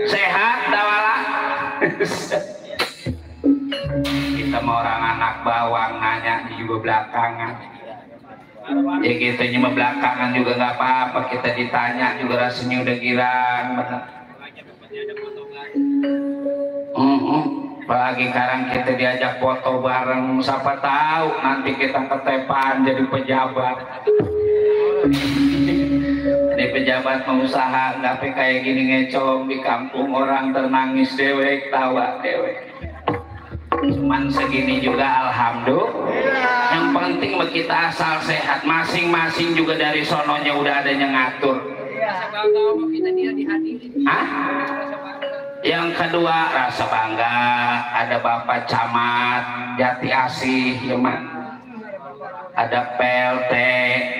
sehat dawala. Kita mau orang anak bawang nanya juga belakangan. Ya gitu cuma belakangan juga nggak apa-apa, kita ditanya juga rasanya udah girang bener. Apalagi sekarang kita diajak foto bareng, siapa tahu nanti kita ketepan jadi pejabat. Di pejabat pengusaha nggak kayak gini ngecong di kampung orang ternangis dewek tawa dewek. Cuman segini juga alhamdulillah. Yang penting kita asal sehat, masing-masing juga dari sononya udah ada yang ngatur. Hah? Yang kedua rasa bangga ada Bapak Camat Jati Asih ya man. Ada PLT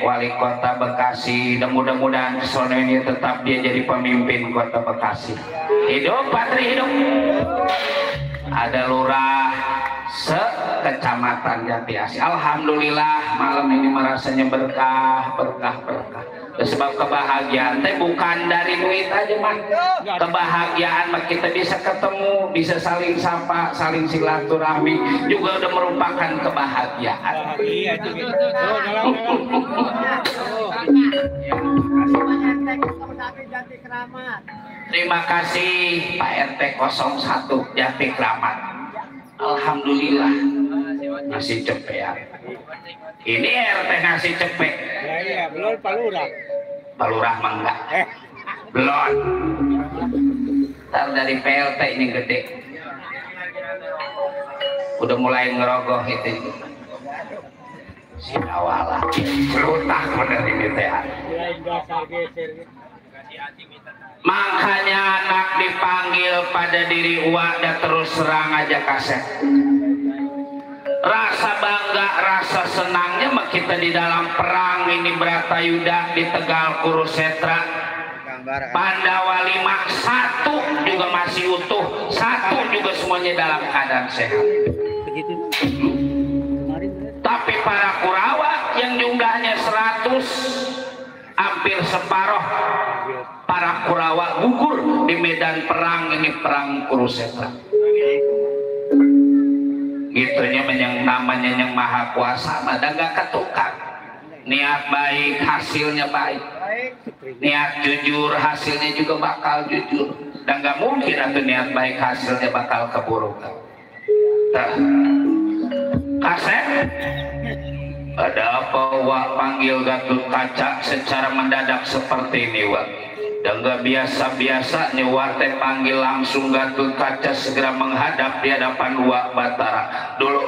Wali Kota Bekasi, dan mudah-mudahan sono ini tetap dia jadi pemimpin Kota Bekasi. Hidup Patri hidup. Ada lurah sekecamatan Jati Asih. Alhamdulillah malam ini merasanya berkah. Sebab kebahagiaan teh bukan dari duit aja mah. Kebahagiaan mah kita bisa ketemu, bisa saling sapa, saling silaturahmi juga udah merupakan kebahagiaan. Terima kasih Pak RT 01 Jati Kramat. Alhamdulillah ngasih cepean. Ini RT ngasih cepet. Ya, belum palurah. Palurah mah enggak. Belum. Ntar dari PLT ini gede. Udah mulai ngerogoh itu. Si Nawala. Celutah bener ini teh. Makanya anak dipanggil pada diri uak dan terus serang aja kaset. Rasa bangga, rasa senangnya mah kita di dalam perang ini Bratayuda di Tegal Kurusetra. Pandawa 5 satu juga masih utuh, satu juga semuanya dalam keadaan sehat. Tapi para Kurawa yang jumlahnya 100, hampir separuh para Kurawa gugur di medan perang ini, perang Kurusetra. Gitunya yang namanya yang maha kuasa ada gak ketukar. Niat baik hasilnya baik, niat jujur hasilnya juga bakal jujur, dan gak mungkin atau niat baik hasilnya bakal keburukan. Kasep ada apa wak panggil Gatot Kaca secara mendadak seperti ini wak? Dan gak biasa-biasanya wak teh panggil langsung Gatot Kaca segera menghadap di hadapan wak Batara. Dulu.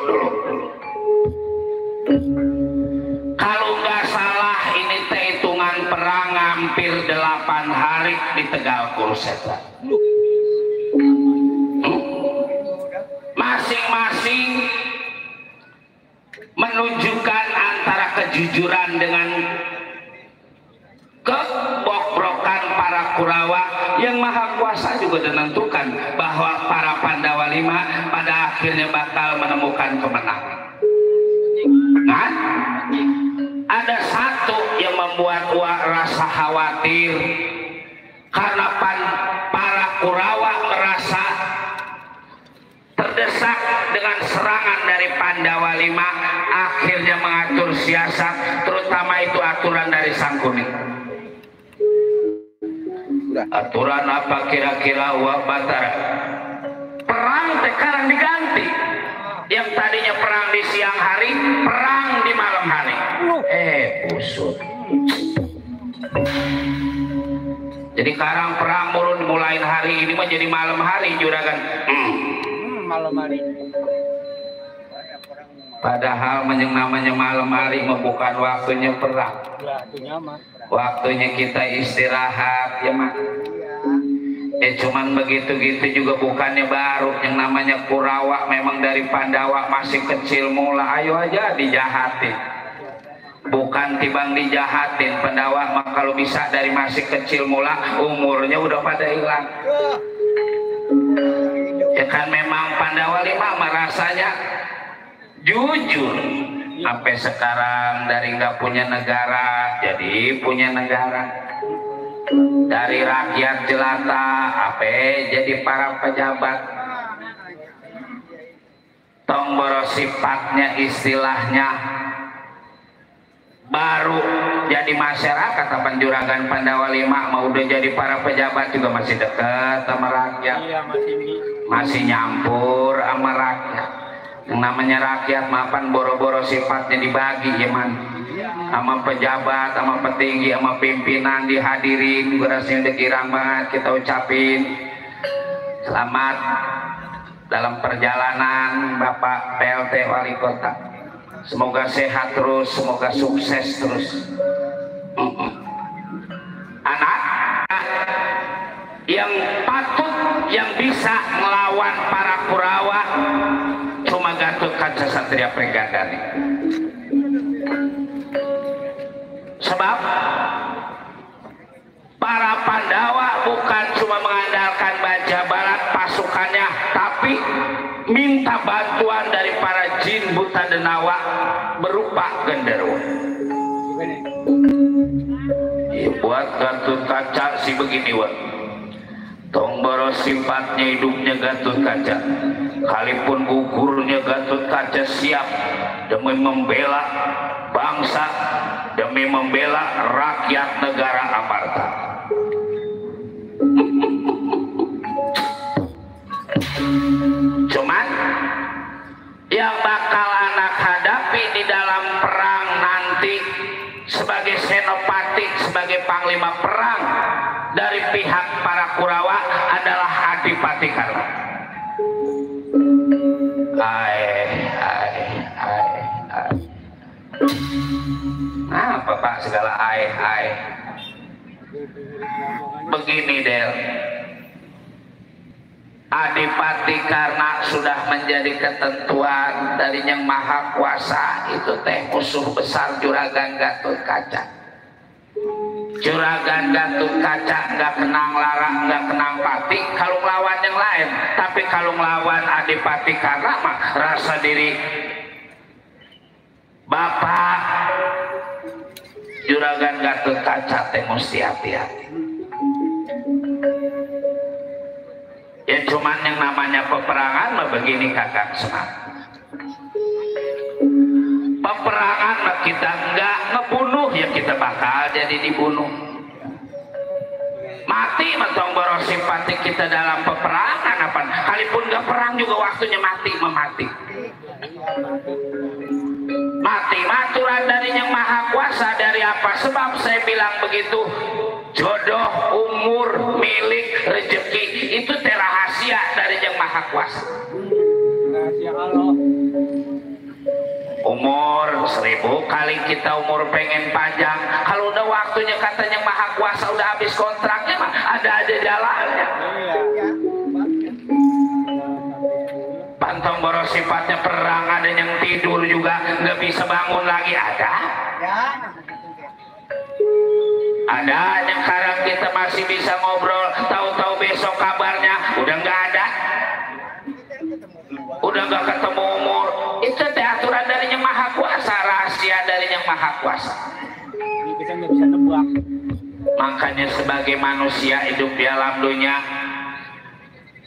Kalau nggak salah ini teh hitungan perang hampir 8 hari di Tegal Kurusetra. Masing-masing menunjukkan antara kejujuran dengan kebobrokan para Kurawa. Yang maha kuasa juga menentukan bahwa para Pandawa 5 pada akhirnya bakal menemukan kemenangan. Nah, ada satu yang membuat rasa khawatir karena para Kurawa merasa terdesak dengan serangan dari Pandawa 5, akhirnya mengatur siasat, terutama itu aturan dari Sang Kuning. Aturan apa kira-kira wak Batara? Perang sekarang diganti. Yang tadinya perang di siang hari, perang di malam hari. Pusut. Jadi sekarang perang mulai hari ini menjadi malam hari juragan. Malam hari. Padahal yang namanya malam hari bukan waktunya perang. Waktunya kita istirahat ya mah. Cuman begitu-gitu juga bukannya baru. Yang namanya Kurawa memang dari Pandawa masih kecil mula, ayo aja dijahatin. Bukan tibang dijahatin, Pandawa mah kalau bisa dari masih kecil mula, umurnya udah pada hilang. Ya kan memang Pandawa 5 merasanya jujur. Sampai sekarang dari nggak punya negara jadi punya negara. dari rakyat jelata apa jadi para pejabat tong boros sifatnya istilahnya baru jadi masyarakat apa juragan Pandawa 5 mau udah jadi para pejabat juga masih dekat sama rakyat. Iya, masih nyampur sama rakyat. Yang namanya rakyat mapan boro-boro sifatnya dibagi ya man, sama pejabat, sama petinggi, sama pimpinan dihadirin. Berasnya dekirang banget kita ucapin selamat dalam perjalanan Bapak PLT Wali Kota. Semoga sehat terus, semoga sukses terus. Anak yang patut yang bisa melawan para Kurawa cuma Gatot Kaca Satria Prenggandani. Sebab para Pandawa bukan cuma mengandalkan baja balat pasukannya, tapi minta bantuan dari para jin buta denawa berupa genderuwo. Buat Gatot Kaca sih begini wah, tong boros sifatnya hidupnya Gatot Kaca, kalipun gugurnya Gatot Kaca siap demi membela bangsa, demi membela rakyat negara Amarta. Cuman yang bakal anak hadapi di dalam perang nanti sebagai senopati, sebagai panglima perang dari pihak para Kurawa adalah Adipati Karna. Apa Pak segala begini Del, Adipati Karna sudah menjadi ketentuan dari Yang Maha Kuasa, itu teh musuh besar Juragan Gatot Kaca. Juragan Gatot Kaca nggak kenang larang, nggak kenang pati kalau melawan yang lain, tapi kalau melawan Adipati Karna mah rasa diri Bapak Juragan Gatot Kaca teh mesti hati-hati. Ya cuman yang namanya peperangan mah begini Kakak Semar. Peperangan mah kita enggak ngebunuh, ya kita bakal jadi dibunuh. Mati matong boros simpati kita dalam peperangan apa? Kalipun enggak perang juga waktunya mati memati. Mati maturan dari Yang Maha Kuasa. Dari apa sebab saya bilang begitu? Jodoh, umur, milik, rezeki itu rahasia dari Yang Maha Kuasa. Rahasia Allah. Umur 1000 kali kita umur pengen panjang, kalau udah waktunya katanya Maha Kuasa udah habis kontraknya mah ada aja jalannya. Pantong boros sifatnya perang, ada yang tidur juga nggak bisa bangun lagi ada. Ada yang sekarang kita masih bisa ngobrol, tahu-tahu besok kabarnya udah nggak ada, udah nggak ketemu umur. Itu teh aturan dari Yang Maha Kuasa, rahasia dari Yang Maha Kuasa. Ini kita nggak bisa nebak. Makanya sebagai manusia hidup di alam dunia,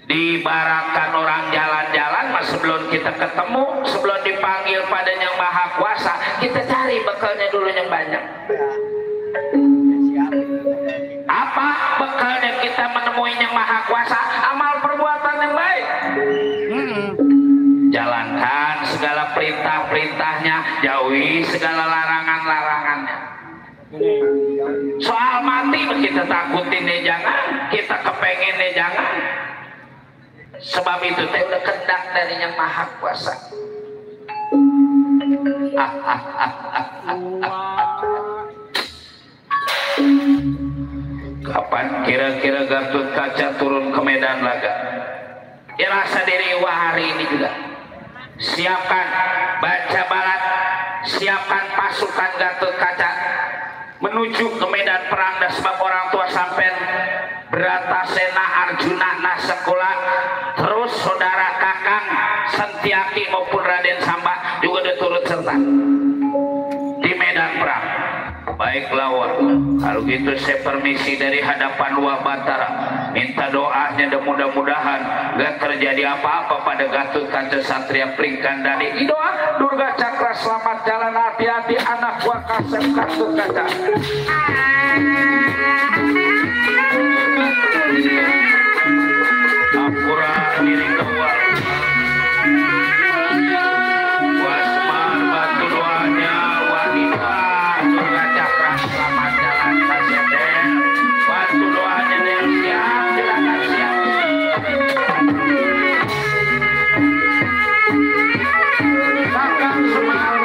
diibaratkan orang jalan-jalan, mas sebelum kita ketemu, sebelum dipanggil pada Yang Maha Kuasa, kita cari bekalnya dulu yang banyak. Apa bekalnya kita menemui Yang Maha Kuasa? Amal perbuatan yang baik. Jalankan segala perintah-perintahnya, jauhi segala larangan-larangannya. Soal mati kita takutin ya jangan, kita kepengen ya jangan. Sebab itu teh udah kehendak dari Yang Maha Kuasa. Kapan kira-kira Gatot Kaca turun ke medan laga? Ya rasa diri wah hari ini juga. Siapkan baca balat, siapkan pasukan Gatot Kaca menuju ke medan perang. Dan sebab orang tua sampean Bratasena, Arjuna, Nasekula, terus saudara Kakang Sentiaki maupun Raden Samba juga diturut serta di medan perang. Baik lawan kalau Kalau gitu saya permisi dari hadapan Wah Batara, minta doanya dan mudah-mudahan gak terjadi apa-apa pada Gatot Kaca Satria Pringkandani. Doa Durga Cakra selamat jalan, hati-hati anak Wah Kasep Gatot Kaca. Apura diri keluar. Wasmar batu doanya wanita Durga Cakra selamat jalan Kaseden. Batu doanya yang siap, silakan siap. Kakak Semar.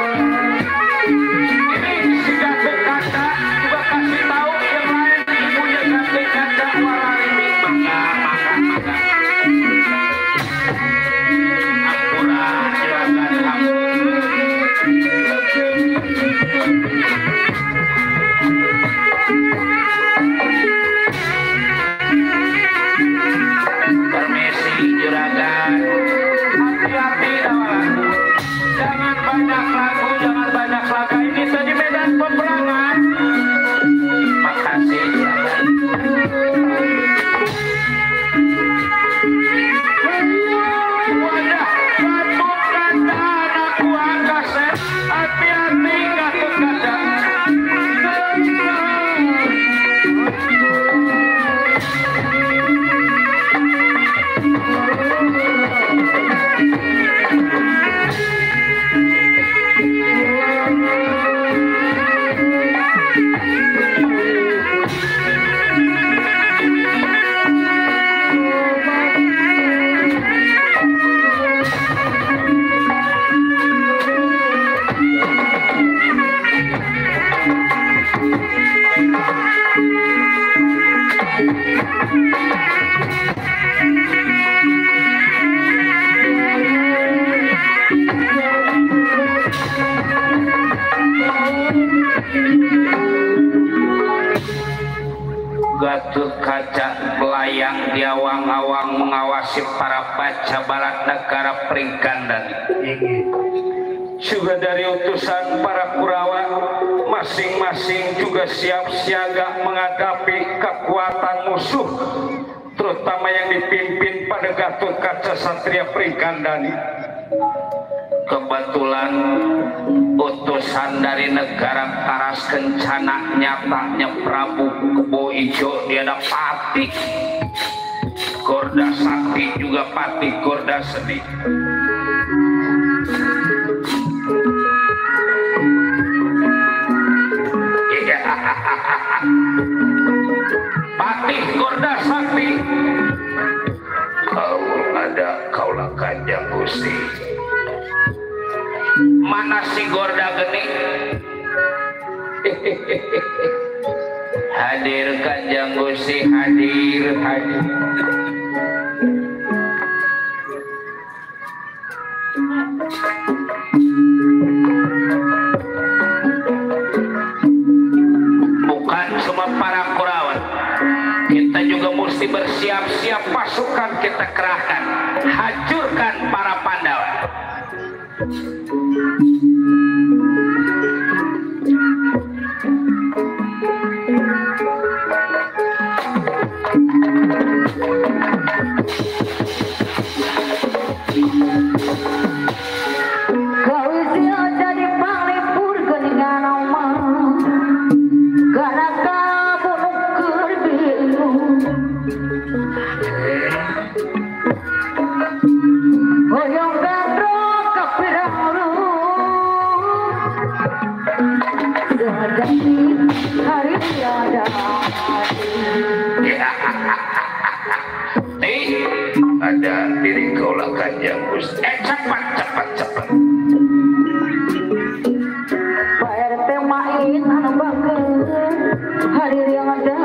Ini si Gatot Kaca juga kasih tahu yang lain punya Gatot Kaca waralimi maka. Apura silakan kamu. Permisi juragan, hati-hati kawan. Jangan banyak lagu, jangan banyak laga. Ini tadi medan peperangan. Makasih juragan. Wadah, Gatot Kaca anak Wah Kasep. Hati-hati Gatot Kaca. Gatot Kaca melayang di awang-awang mengawasi para baca balat negara Pringkandani. Juga dari utusan para Kurawa masing-masing juga siap siaga menghadapi kekuatan musuh, terutama yang dipimpin pada Gatot Kaca Satria Pringkandani. Kebetulan utusan dari negara Taras Kencana nyatanya Prabu Kebo Ijo dia ada Pati Gorda Sakti juga Pati Gorda Seni. Pati Gorda Sakti, kau ada kaulah Kanjeng Gusti. Mana si Gorda Geni? Hadir Kanjeng Gusti, hadir. Bukan cuma para Kurawa, kita juga mesti bersiap-siap, pasukan kita kerahkan, hancurkan para Pandawa. Ada diri kaulah Kanjeng Gusti. Cepat. Pak RT main anu bageun hadir yang ada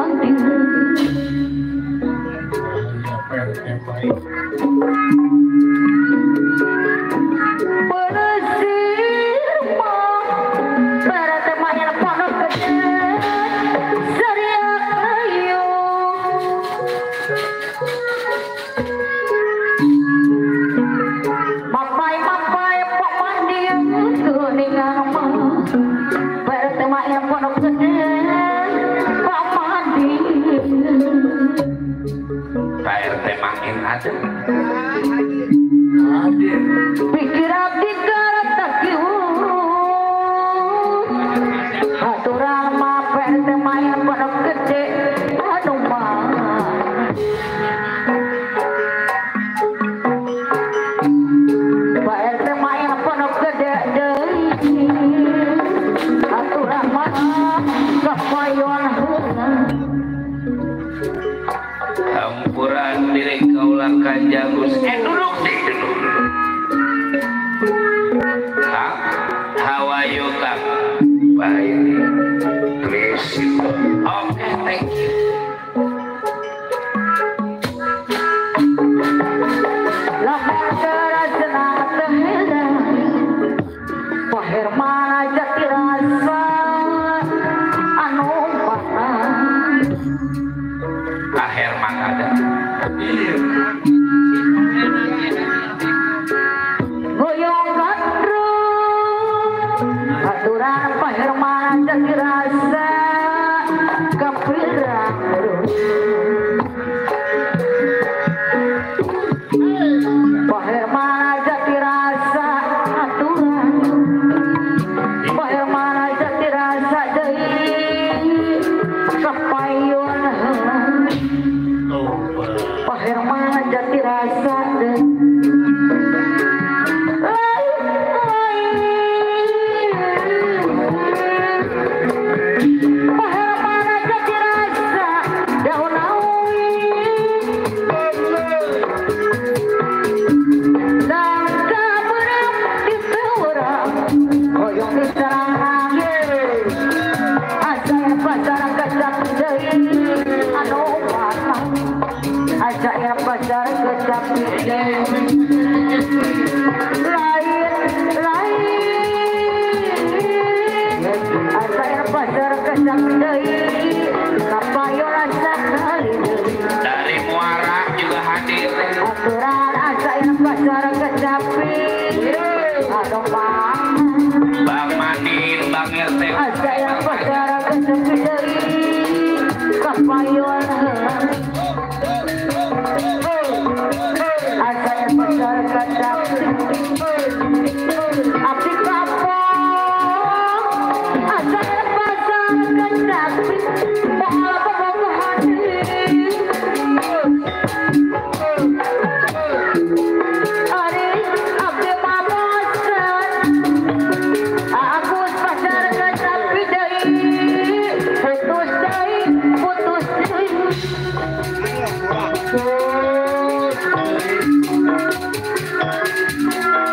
Pak teh makin ada. Pikir abdi karata kieu aturan mah PRT main pondok gede anu mah PRT main pondok gede deui aturan mah kapayon Ampuran diri kaulah kanjagus duduk deh duduk. How are you kak? Baik. Please. Oke, thank you. lamun terasna tehela Hermana jati rasa anu panah Akhir mah ada. goyong gandrung aturan Pak Hermana jati rasa kapirang Pak Hermana jati rasa aturan Pak Hermana jati rasa deui kapayun Pak Hermana jati rasa deui Pak Hermana jati rasa daun awi dan kaberang di seorang koyong di serang asal pasar kecap deui anu matang asal pasar kecap deui lain asal pasar kecap deui kapayon asa kali Dari Muara juga hadir. aturan asal pasar kecapi aduh bang Bang Madin, Bang RT. asal pasar kecapi deui kapayon asal pasar kecapi abdi kapok asal pasar kecapi bawa bawa hati Ari abdi pamosan agus pasar kecapi deui putus deui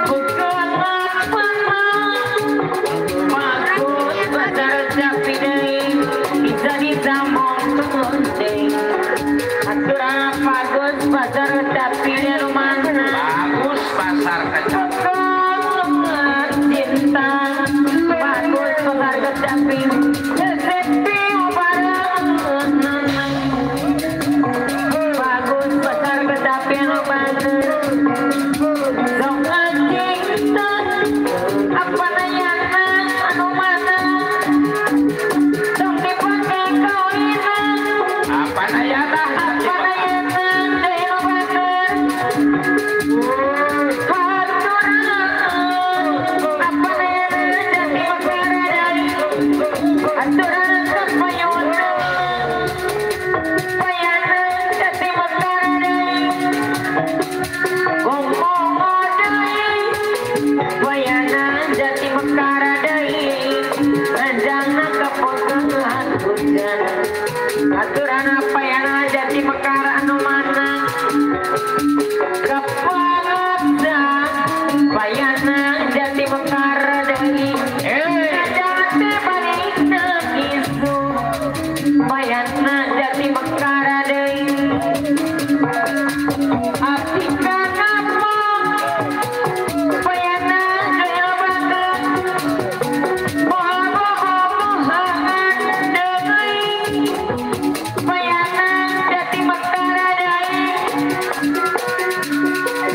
bukan apa bagus pasar kecapi deui bisa disambung penting aturan bagus pasar kecapi di rumah Bagus pasar kecap. cinta bagus pasar kecapi sepi barang bagus pasar kecapi anu bagus sok cinta apa nayana anu mana sok dipake kawinan Apa naya dah? apa nayana deui anu bagus apa nayana jadi bagara aturan kapayon payana jadi bagara ngomong deui payana jadi bagara deui ranjangna kapogeungan hujan aturan payana jadi bagara anu mana kapangada payana jadi bagara deui jadi balina isu payana jadi bagara deui abdi kanapa payana deui bagus bohong-bohongan deui payana jadi bagara deui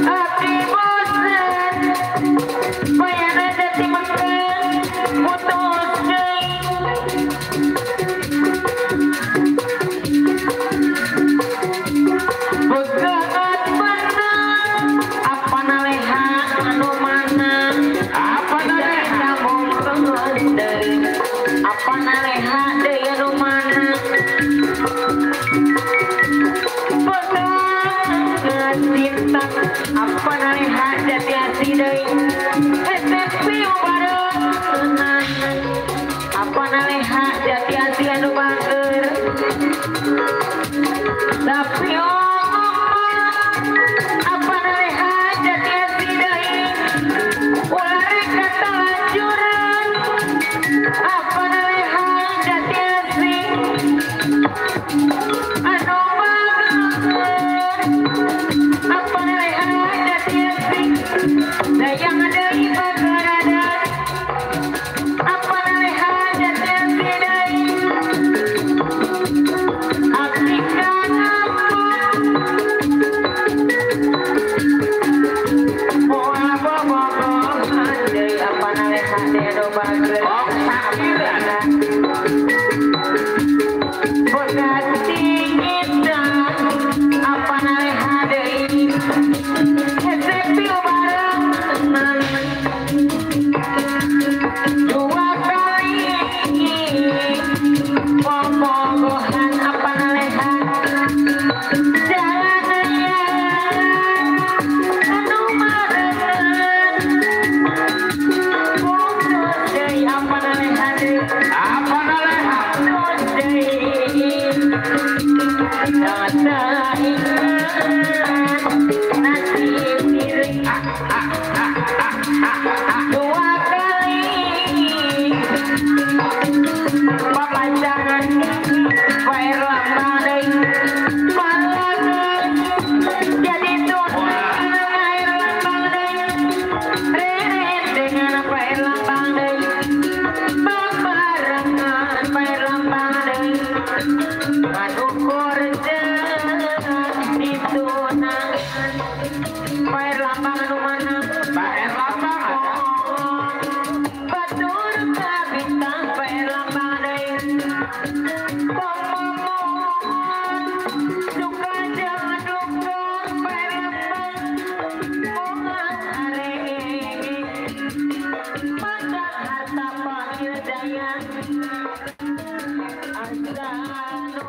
abdi bosan payana jadi makan putus deui apa nalihat jati-hati deui SMP bareng apa nalihat jati-hati anu bangeur tapi apa nalihat jati-hati deui ulah rek katalanjuran apa nalihat jati-hati anu bangeur apa nalihat jati-hati dayang deui bagaradan apa nalihat jati-hati deui abdi kangapun moal bobogohan deui apa nalihat deui anu bangeur Pegati kita apa nalihat deui SMP bareng dua kali bobogohan apa nalihat jalan anu mareun putus deui apa nalihat deui Apa nalihat? putus deui jangan ingat nasib diri dua kali papacangan pair lambang deui malangeun jadi tunangan air lambang deui reret dengan pair lambang deui babarengan pair lambang deui ngadukur ditunangan pair lambang anu mana Pair lambang ada. batur ka bintang pair lambang deui pemohon suka jangan duka pair lambang mohon areng mata harta panggil daya asa nu